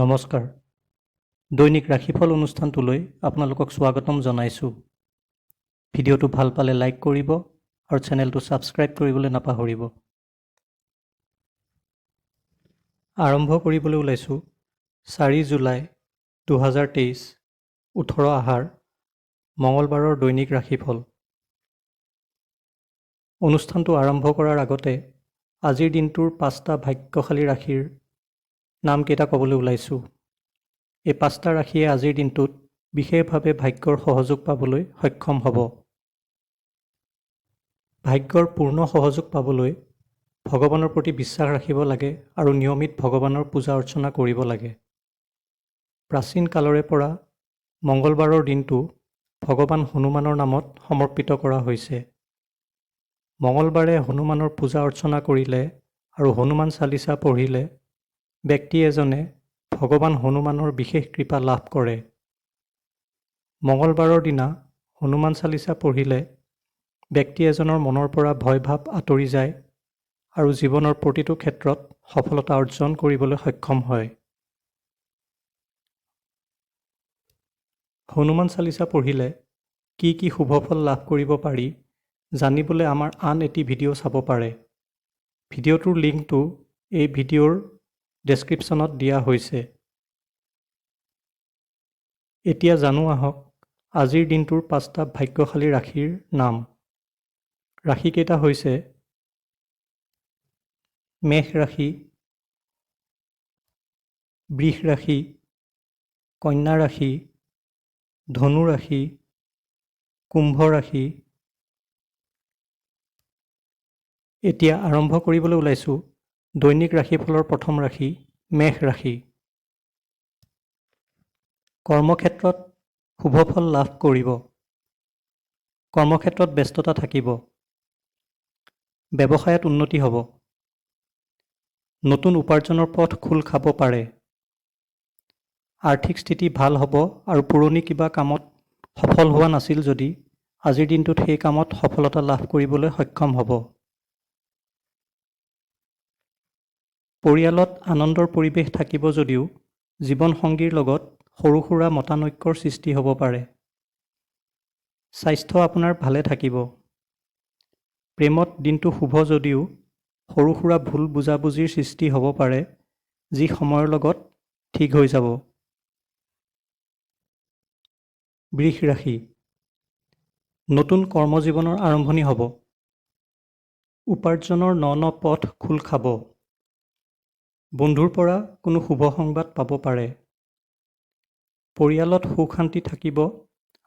নমস্কাৰ, দৈনিক ৰাশিফল অনুষ্ঠানটোলৈ আপোনালোকক স্বাগতম জনাইছোঁ। ভিডিঅ'টো ভাল পালে লাইক কৰিব আৰু চেনেলটো ছাবস্ক্ৰাইব কৰিবলৈ নাপাহৰিব। আৰম্ভ কৰিবলৈ ওলাইছোঁ 4 জুলাই 2023 18 আহাৰ মঙলবাৰৰ দৈনিক ৰাশিফল। অনুষ্ঠানটো আৰম্ভ কৰাৰ আগতে আজিৰ দিনটোৰ 5টা ভাগ্যশালী ৰাশিৰ নামকেইটা ক'বলৈ ওলাইছোঁ। এই 5টা ৰাশিয়ে আজিৰ দিনটোত বিশেষভাৱে ভাগ্যৰ সহযোগ পাবলৈ সক্ষম হ'ব। ভাগ্যৰ পূৰ্ণ সহযোগ পাবলৈ ভগৱানৰ প্ৰতি বিশ্বাস ৰাখিব লাগে আৰু নিয়মিত ভগৱানৰ পূজা অৰ্চনা কৰিব লাগে। প্ৰাচীন কালৰে পৰা মঙলবাৰৰ দিনটো ভগৱান হনুমানৰ নামত সমৰ্পিত কৰা হৈছে। মঙলবাৰে হনুমানৰ পূজা অৰ্চনা কৰিলে আৰু হনুমান চালিচা পঢ়িলে ব্যক্তি এজনে ভগৱান হনুমানৰ বিশেষ কৃপা লাভ কৰে। মঙলবাৰৰ দিনা হনুমান চালিচা পঢ়িলে ব্যক্তি এজনৰ মনৰ পৰা ভয়ভাৱ আঁতৰি যায় আৰু জীৱনৰ প্ৰতিটো ক্ষেত্ৰত সফলতা অৰ্জন কৰিবলৈ সক্ষম হয়। হনুমান চালিচা পঢ়িলে কি কি শুভফল লাভ কৰিব পাৰি জানিবলৈ আমাৰ আন এটি ভিডিঅ' চাব পাৰে। ভিডিঅ'টোৰ লিংকটো এই ভিডিঅ'ৰ ডেছক্ৰিপশ্যনত দিয়া হৈছে। এতিয়া জানো আহক আজিৰ দিনটোৰ 5টা ভাগ্যশালী ৰাশিৰ নাম। ৰাশিকেইটা হৈছে মেষ ৰাশি, বৃষ ৰাশি, কন্যা ৰাশি, ধনু ৰাশি, কুম্ভ ৰাশি। এতিয়া আৰম্ভ কৰিবলৈ ওলাইছোঁ দৈনিক ৰাশিফলৰ প্ৰথম ৰাশি মেষ ৰাশি। কৰ্মক্ষেত্ৰত শুভফল লাভ কৰিব। কৰ্মক্ষেত্ৰত ব্যস্ততা থাকিব। ব্যৱসায়ত উন্নতি হ'ব। নতুন উপাৰ্জনৰ পথ খোল খাব পাৰে। আৰ্থিক স্থিতি ভাল হ'ব আৰু পুৰণি কিবা কামত সফল হোৱা নাছিল যদি আজিৰ দিনটোত সেই কামত সফলতা লাভ কৰিবলৈ সক্ষম হ'ব। পৰিয়ালত আনন্দৰ পৰিৱেশ থাকিব যদিও জীৱনসংগীৰ লগত সৰু সুৰা মতানৈক্যৰ সৃষ্টি হ'ব পাৰে। স্বাস্থ্য আপোনাৰ ভালে থাকিব। প্ৰেমত দিনটো শুভ যদিও সৰু সুৰা ভুল বুজাবুজিৰ সৃষ্টি হ'ব পাৰে, যি সময়ৰ লগত ঠিক হৈ যাব। বৃষ ৰাশি, নতুন কৰ্মজীৱনৰ আৰম্ভণি হ'ব। উপাৰ্জনৰ ন ন পথ খোল খাব। বন্ধুৰ পৰা কোনো শুভ সংবাদ পাব পাৰে। পৰিয়ালত সুখ শান্তি থাকিব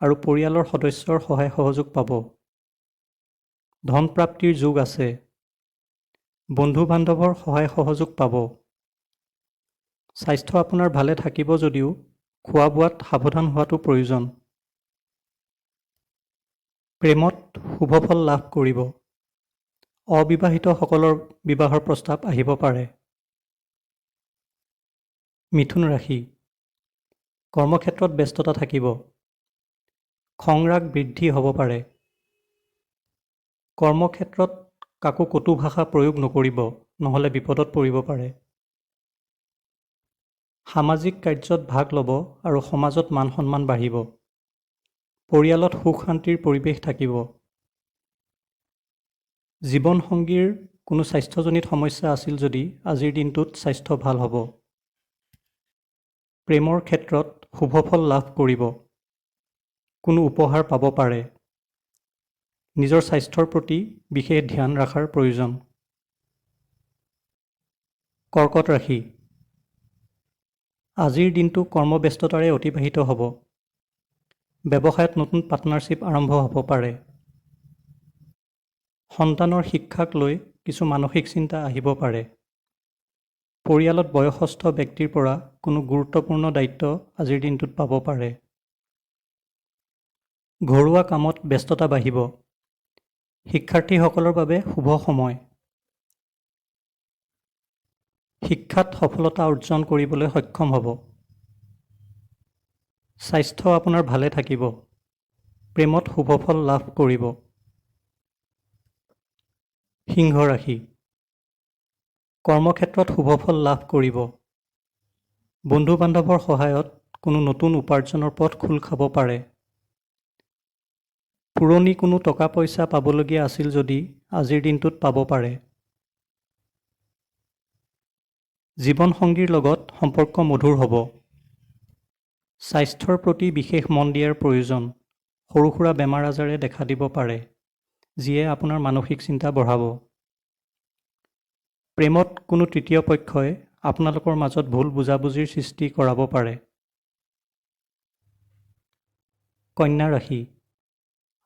আৰু পৰিয়ালৰ সদস্যৰ সহায় সহযোগ পাব। ধন প্ৰাপ্তিৰ যোগ আছে। বন্ধু বান্ধৱৰ সহায় সহযোগ পাব। স্বাস্থ্য আপোনাৰ ভালে থাকিব যদিও খোৱা বোৱাত সাৱধান হোৱাটো প্ৰয়োজন। প্ৰেমত শুভফল লাভ কৰিব। অবিবাহিতসকলৰ বিবাহৰ প্ৰস্তাৱ আহিব পাৰে। মিথুন ৰাশি, কৰ্মক্ষেত্ৰত ব্যস্ততা থাকিব। খং ৰাগ বৃদ্ধি হ'ব পাৰে। কৰ্মক্ষেত্ৰত কাকো কটু ভাষা প্ৰয়োগ নকৰিব, নহ'লে বিপদত পৰিব পাৰে। সামাজিক কাৰ্যত ভাগ ল'ব আৰু সমাজত মান সন্মান বাঢ়িব। পৰিয়ালত সুখ শান্তিৰ পৰিৱেশ থাকিব। জীৱনসংগীৰ কোনো স্বাস্থ্যজনিত সমস্যা আছিল যদি আজিৰ দিনটোত স্বাস্থ্য ভাল হ'ব। প্ৰেমৰ ক্ষেত্ৰত শুভফল লাভ কৰিব। কোনো উপহাৰ পাব পাৰে। নিজৰ স্বাস্থ্যৰ প্ৰতি বিশেষ ধ্যান ৰখাৰ প্ৰয়োজন। কৰ্কট ৰাশি, আজিৰ দিনটো কৰ্মব্যস্ততাৰে অতিবাহিত হ'ব। ব্যৱসায়ত নতুন পাৰ্টনাৰশ্বিপ আৰম্ভ হ'ব পাৰে। সন্তানৰ শিক্ষাক লৈ কিছু মানসিক চিন্তা আহিব পাৰে। পৰিয়ালত বয়সস্থ ব্যক্তিৰ পৰা কোনো গুৰুত্বপূৰ্ণ দায়িত্ব আজিৰ দিনটোত পাব পাৰে। ঘৰুৱা কামত ব্যস্ততা বাঢ়িব। শিক্ষাৰ্থীসকলৰ বাবে শুভ সময়। শিক্ষাত সফলতা অৰ্জন কৰিবলৈ সক্ষম হ'ব। স্বাস্থ্য আপোনাৰ ভালে থাকিব। প্ৰেমত শুভফল লাভ কৰিব। সিংহ ৰাশি, কৰ্মক্ষেত্ৰত শুভফল লাভ কৰিব। বন্ধু-বান্ধৱৰ সহায়ত কোনো নতুন উপাৰ্জনৰ পথ খোল খাব পাৰে। পুৰণি কোনো টকা-পইচা পাবলগীয়া আছিল যদি আজিৰ দিনটোত পাব পাৰে। জীৱনসংগীৰ লগত সম্পৰ্ক মধুৰ হ'ব। স্বাস্থ্যৰ প্ৰতি বিশেষ মন দিয়াৰ প্ৰয়োজন। সৰু-সুৰা বেমাৰ-আজাৰে দেখা দিব পাৰে, যিয়ে আপোনাৰ মানসিক চিন্তা বঢ়াব। প্ৰেমত কোনো তৃতীয় পক্ষই আপোনালোকৰ মাজত ভুল বুজাবুজিৰ সৃষ্টি কৰাব পাৰে। কন্যা ৰাশি: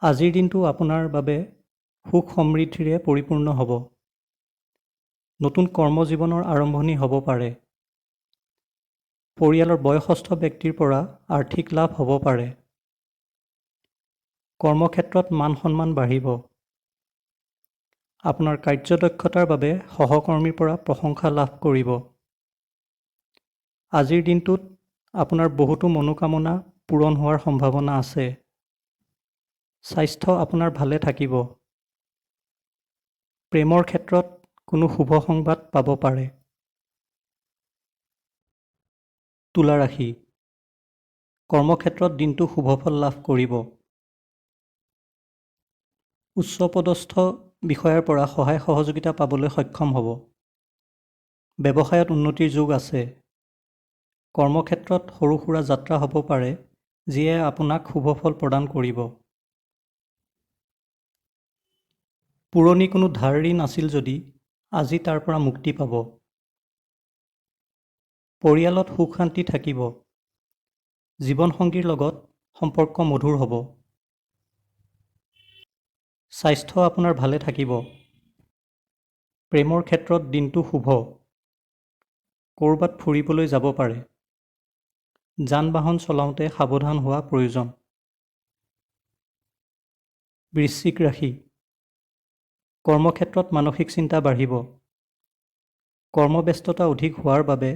আজিৰ দিনটো আপোনাৰ বাবে সুখ-সমৃদ্ধিৰে পৰিপূৰ্ণ হ'ব। নতুন কৰ্মজীৱনৰ আৰম্ভণি হ'ব পাৰে। পৰিয়ালৰ বয়সস্থ ব্যক্তিৰ পৰা আৰ্থিক লাভ হ'ব পাৰে। কৰ্মক্ষেত্ৰত মান-সন্মান বাঢ়িব। আপোনাৰ কাৰ্যদক্ষতাৰ বাবে সহকৰ্মীৰ পৰা প্ৰশংসা লাভ কৰিব। আজিৰ দিনটোত আপোনাৰ বহুতো মনোকামনা পূৰণ হোৱাৰ সম্ভাৱনা আছে। স্বাস্থ্য আপোনাৰ ভালে থাকিব। প্ৰেমৰ ক্ষেত্ৰত কোনো শুভ সংবাদ পাব পাৰে। তুলা ৰাশি: কৰ্মক্ষেত্ৰত দিনটো শুভফল লাভ কৰিব। উচ্চপদস্থ বিষয়াৰ পৰা সহায়-সহযোগিতা পাবলৈ সক্ষম হ'ব। ব্যৱসায়ত উন্নতিৰ যোগ আছে। কৰ্মক্ষেত্ৰত সৰু-সুৰা যাত্ৰা হ'ব পাৰে যিয়ে আপোনাক শুভফল প্ৰদান কৰিব। পুৰণি কোনো ধাৰ-ঋণ আছিল যদি আজি তাৰ পৰা মুক্তি পাব। পৰিয়ালত সুখ-শান্তি থাকিব। জীৱনসংগীৰ লগত সম্পৰ্ক মধুৰ হ'ব। স্বাস্থ্য আপোনাৰ ভালে থাকিব। প্ৰেমৰ ক্ষেত্ৰত দিনটো শুভ। ক'ৰবাত ফুৰিবলৈ যাব পাৰে। যান-বাহন চলাওঁতে সাৱধান হোৱা প্ৰয়োজন। বৃশ্চিক ৰাশি: কৰ্মক্ষেত্ৰত মানসিক চিন্তা বাঢ়িব। কৰ্মব্যস্ততা অধিক হোৱাৰ বাবে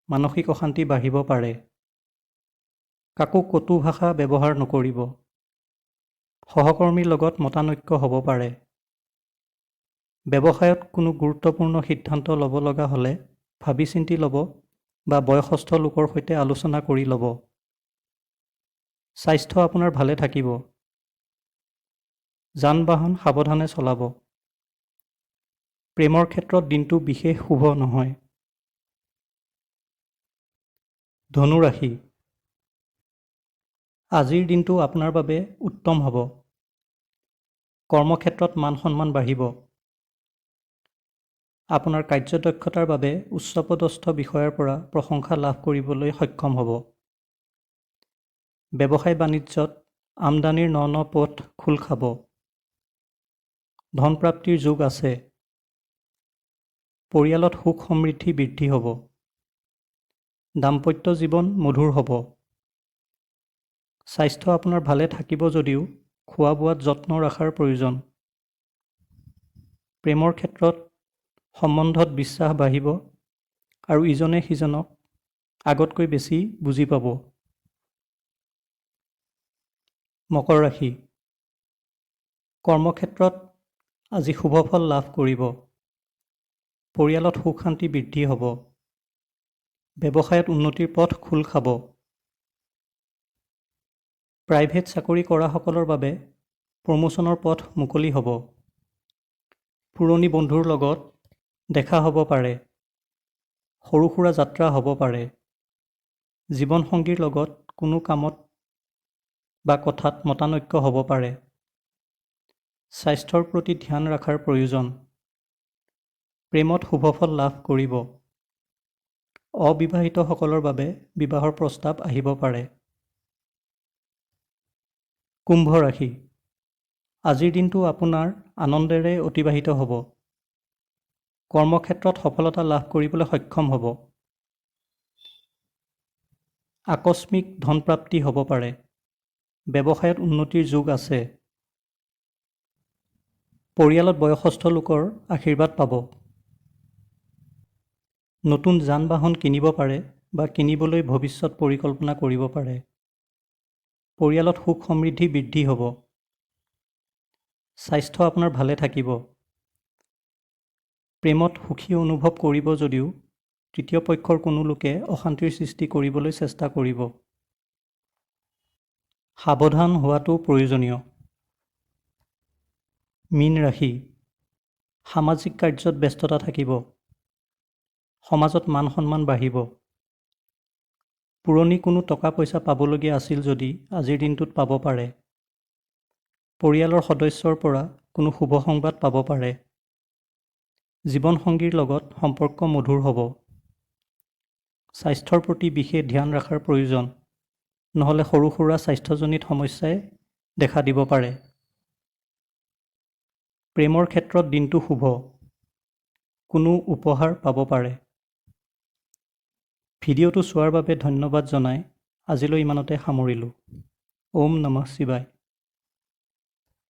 মানসিক অশান্তি বাঢ়িব পাৰে। কাকো কটু ভাষা ব্যৱহাৰ নকৰিব। সহকৰ্মীৰ লগত মতানৈক্য হ'ব পাৰে। ব্যৱসায়ত কোনো গুৰুত্বপূৰ্ণ সিদ্ধান্ত ল'ব লগা হ'লে ভাবি-চিন্তি ল'ব বা বয়সস্থ লোকৰ সৈতে আলোচনা কৰি ল'ব। স্বাস্থ্য আপোনাৰ ভালে থাকিব। যান-বাহন সাৱধানে চলাব। প্ৰেমৰ ক্ষেত্ৰত দিনটো বিশেষ শুভ নহয়। ধনু ৰাশি: আজিৰ দিনটো আপোনাৰ বাবে উত্তম হ'ব। কৰ্মক্ষেত্ৰত মান-সন্মান বাঢ়িব। আপোনাৰ কাৰ্যদক্ষতাৰ বাবে উচ্চপদস্থ বিষয়াৰ পৰা প্ৰশংসা লাভ কৰিবলৈ সক্ষম হ'ব। ব্যৱসায়-বাণিজ্যত আমদানিৰ ন ন পথ খোল খাব। ধনপ্ৰাপ্তিৰ যোগ আছে। পৰিয়ালত সুখ-সমৃদ্ধি বৃদ্ধি হ'ব। দাম্পত্য জীৱন মধুৰ হ'ব। স্বাস্থ্য আপোনাৰ ভালে থাকিব যদিও খোৱা-বোৱাত যত্ন ৰখাৰ প্ৰয়োজন। প্ৰেমৰ ক্ষেত্ৰত সম্বন্ধত বিশ্বাস বাঢ়িব আৰু ইজনে সিজনক আগতকৈ বেছি বুজি পাব। মকৰ ৰাশি: কৰ্মক্ষেত্ৰত আজি শুভফল লাভ কৰিব। পৰিয়ালত সুখ-শান্তি বৃদ্ধি হ'ব। ব্যৱসায়ত উন্নতিৰ পথ খোল খাব। প্ৰাইভেট চাকৰি কৰাসকলৰ বাবে প্ৰমোচনৰ পথ মুকলি হ'ব। পুৰণি বন্ধুৰ লগত দেখা হ'ব পাৰে। সৰু-সুৰা যাত্ৰা হ'ব পাৰে। জীৱনসংগীৰ লগত কোনো কামত বা কথাত মতানৈক্য হ'ব পাৰে। স্বাস্থ্যৰ প্ৰতি ধ্যান ৰখাৰ প্ৰয়োজন। প্ৰেমত শুভফল লাভ কৰিব। অবিবাহিতসকলৰ বাবে বিবাহৰ প্ৰস্তাৱ আহিব পাৰে। কুম্ভ ৰাশি: আজিৰ দিনটো আপোনাৰ আনন্দেৰে অতিবাহিত হ'ব। কৰ্মক্ষেত্ৰত সফলতা লাভ কৰিবলৈ সক্ষম হ'ব। আকস্মিক ধনপ্ৰাপ্তি হ'ব পাৰে। ব্যৱসায়ত উন্নতিৰ যোগ আছে। পৰিয়ালত বয়সস্থ লোকৰ আশীৰ্বাদ পাব। নতুন যান-বাহন কিনিব পাৰে বা কিনিবলৈ ভৱিষ্যত পৰিকল্পনা কৰিব পাৰে। পৰিয়ালত সুখ-সমৃদ্ধি বৃদ্ধি হ'ব। স্বাস্থ্য আপোনাৰ ভালে থাকিব। প্ৰেমত সুখী অনুভৱ কৰিব যদিও তৃতীয় পক্ষৰ কোনো লোকে অশান্তিৰ সৃষ্টি কৰিবলৈ চেষ্টা কৰিব। সাৱধান হোৱাটো প্ৰয়োজনীয়। মীন ৰাশি সামাজিক কাৰ্যত ব্যস্ততা থাকিব। সমাজত মান সন্মান বাঢ়িব। পুৰণি কোনো টকা পইচা পাবলগীয়া আছিল যদি আজিৰ দিনটোত পাব পাৰে। পৰিয়ালৰ সদস্যৰ পৰা কোনো শুভ সংবাদ পাব পাৰে। জীৱনসংগীৰ লগত সম্পৰ্ক মধুৰ হ'ব। স্বাস্থ্যৰ প্ৰতি বিশেষ ধ্যান ৰখাৰ প্ৰয়োজন, নহ'লে সৰু সুৰা স্বাস্থ্যজনিত সমস্যাই দেখা দিব পাৰে। প্ৰেমৰ ক্ষেত্ৰত দিনটো শুভ। কোনো উপহাৰ পাব পাৰে। ভিডিঅ'টো চোৱাৰ বাবে ধন্যবাদ জনাই আজিলৈ ইমানতে সামৰিলোঁ। ওম নমঃ শিৱায়।